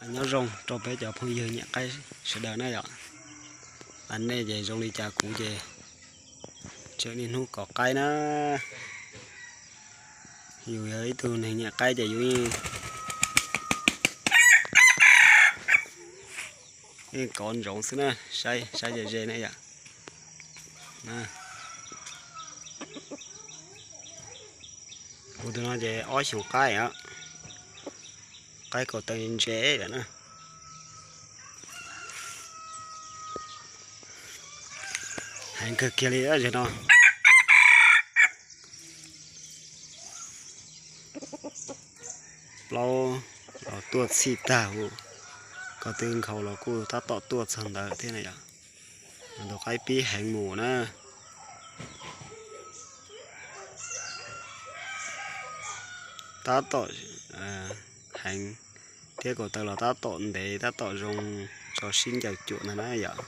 Nyob zoo rau peb cov phooj ywg nyiam qaib sawv daws na yom. As nej ces zoo li cas kuv ces tseem niaj hnub kov qaib na. Yus yog ib tug neeg nyiam qaib ces yus yeej kov ntsoov xwb na, saib saib ze ze na yom. Kuv tus no ces ob xyoos qaib os, qaib kaus taw ntse lawm na. Heev kawg kiag li zem no. Plaub los tuaj txhij tag, ko tw nkhaus los kuj tab tom tuaj txog ntawd thiab na yom. Tus qaib pib heev mus na. Tab tom heev thiab kaus taw los tab tom ntev tab tom zoo tso sib ncaws cuam ntag na yom.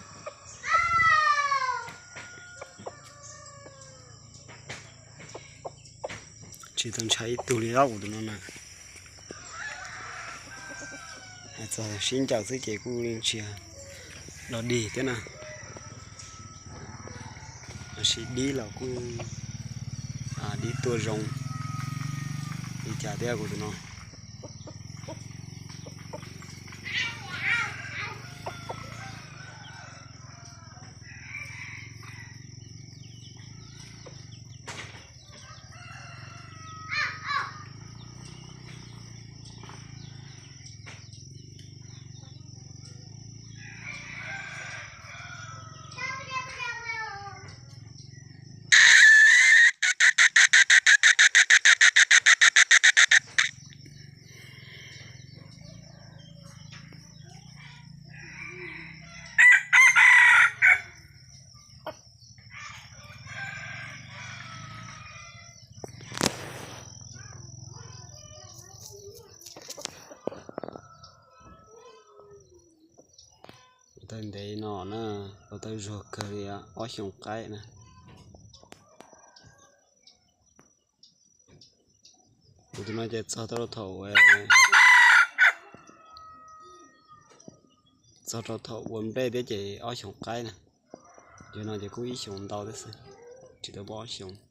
Tsis tau ntshai ib tug li lauj tus no na. Hais txog sib ncaws xwb ces kuj tsis dog dig thiab na. Tab sis dib los kuj dib tuaj zoo li cas thiab kuv tus no. Taw ntev no na, ko taw zuag kawg li, ob xyoos qaib na. Kuv tus no ces txog tau thaum, txog rau thaum ua nplej thiab ces ob xyoos qaib na. Yog no ces kuj ib xyoos ntau thiab xwb, tsis tau muaj ob xyoos.